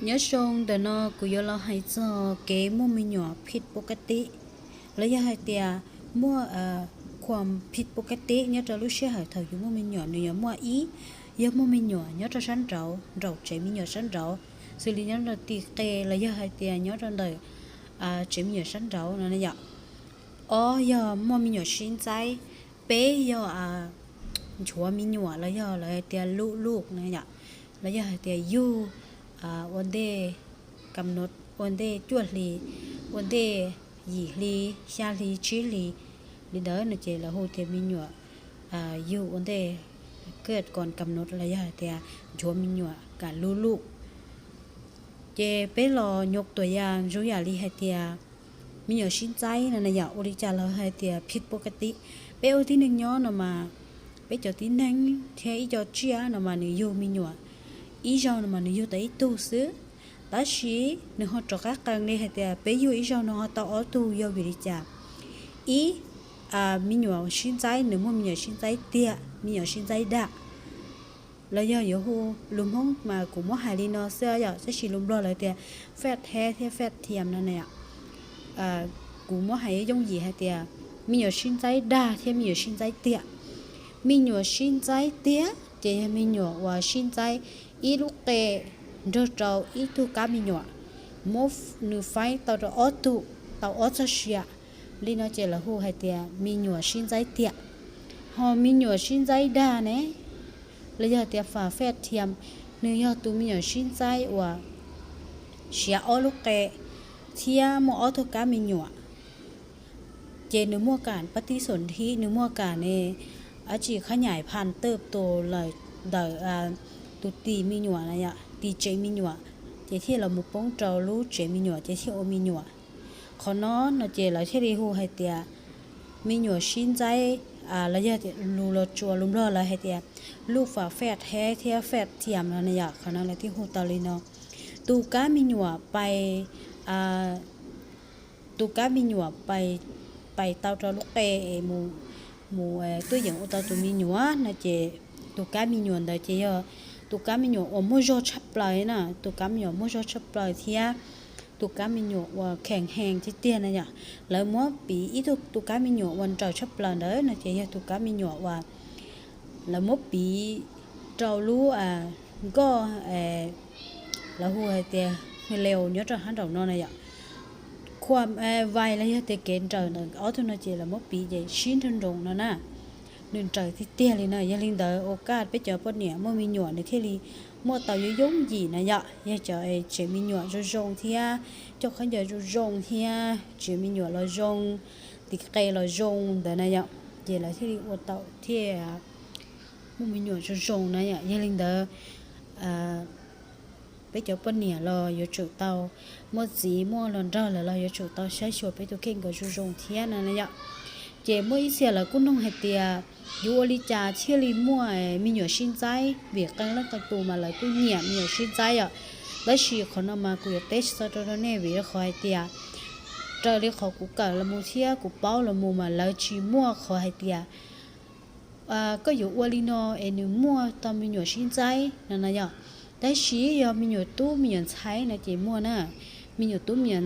Nyob zoo, ntawm no kuv yuav los hais txog kev muaj me nyuam phij pov ka tib, los yog hais tias muaj khuam phij pov ka tib nyob rau lub sij hawm thaum yus muaj me nyuam. Nws yuav muaj ib, yog muaj me nyuam nyob rau sab nraud, nraum tsev me nyuam sab nraud, xws li nyob rau tim qe los yog hais tias nyob rau ntawm tsev me nyuam sab nraud no yom. Ob yog muaj me nyuam sib ntxaib. Peb yog nchuav me nyuam los yog lawv hais tias luj luj no yom, los yog hais tias yug ua ntej kam nut, ua ntej cuaj hli, ua ntej yim hli, xya hli, tsib hli li ntawd no ces lawv hu tias me nyuam yug ua ntej kaj koos kam nut los yog hais tias nchuav me nyuam kam luj luj. Ces peb los nyuam tuam yam zoo yam li hais tias me nyuam sib ntxaib no na yom, ua li cas lawv hais tias phij pov ka tib. Peb ua tib neeg nyob no mas, peb cov tib neeg thiab ib co tsiaj no mas nws yug me nyuam, ib zaug no mas nws yug tau ib tug xwb, tab sis nws ho rov qab qee li hais tias peb yug ib zaug no ho tau ob tug. Yog vim li cas? Ib, me nyuam sib ntxaib, nws muaj me nyuam sib ntxaib tiag, me nyuam sib ntxaib dag, los yog yuav hu, lus Hmoob mas kuv muab hais li no xwb yom, tab sis lus Nplog lawv tias phej hej thiab phej thiam no na yom. Kuv muab hais yooj yim hais tias me nyuam sib ntxaib dag thiab me nyuam sib ntxaib tiag. Me nyuam sib ntxaib tiag ces yog me nyuam uas sib ntxaib ib lub qe nrog rau ib tug kab me nyuam, muab nws faib tau rau ob tug, tau ob txoj sia. Li no ces lawv hu hais tias me nyuam sib ntxaib tiag. Ho me nyuam sib ntxaib dag ne, los yog tias phej thiam, nws yog tus me nyuam sib ntxaib uas siav ob lub qe thiab muaj ob tug kab me nyuam, ces nws muaj kam pab tib xom nthib, nws muaj kam ne, ab tsi khab nyais phas tawj tus lawm ntawm tus tim me nyuam na yom, tim tsev me nyuam, ces thiaj los mus poob rau lub tsev me nyuam ces thiaj ua me nyuam. Qhov no no ces lawv thiaj li hu hais tias me nyuam sib ntxaib, los yog tias lus Los Tsuas, lus Nplog lawv hais tias luj phej hej thiab phej thiam no na yom. Qhov no lawv thiaj hu tau li no. Tus kab me nyuam pais, tus kab me nyuam pais, pais tau rau lub qe es mus, mus tuaj yeem ua tau tus me nyuam no ces tus kab me nyuam ntawd ces yog tus kab me nyuam uas muaj zog tshaj plaws na, tus kab me nyuam muaj zog tshaj plaws thiab tus kab me nyuam uas kheem hees tiag tiag na yom. Lawv muab piv ib tug tus kab me nyuam uas nrawm tshaj plaws ntawd no ces yog tus kab me nyuam uas lawv muab piv rau lub nkoj, lawv hu hais tias hwj leus nyob rau hab nraum no na yom. Khuam vais los yog tias kev nrawm ntawm ob tug no ces lawv muab piv ces sib nrog nroos no na. Nws nrawm tiag tiag li no, yog li ntawd ua kaj peb cov poj niam muaj me nyuam nws thiaj li muaj tau yooj yooj yim na yom. Yog cov tsev me nyuam zoo zoo thiab coj khaub ncaws zoo zoo thiab tsev me nyuam los zoo, tim qe los zoo ntawd na yom, ces lawv thiaj li ua tau thiaj muaj me nyuam zoo zoo na yom. Yog li ntawd peb cov poj niam los yuav tsum tau, muaj txiv muaj hluas nraug lawm los yuav tsum tau saib xyuas peb tus kheej kom zoo zoo thiab no na yom. Ces muaj ib txhia lawv kuj nug hais tias yuav ua li cas thiaj li muaj me nyuam sib ntxaib, vim qee leej qee tus mas lawv kuj nyiam me nyuam sib ntxaib yom. Tab sis qhov no mas kuv yuav teb tsis tau rau rau nej vim qhov hais tias raws li qhov kuv kawm los mus thiab kuv paub los mus mas lawv tsis muaj qhov hais tias koj yuav ua li no es nws muaj tau me nyuam sib ntxaib no na yom. Tab sis yog me nyuam tub me nyuam ntxhais no ces muaj na. Me nyuam tub me nyuam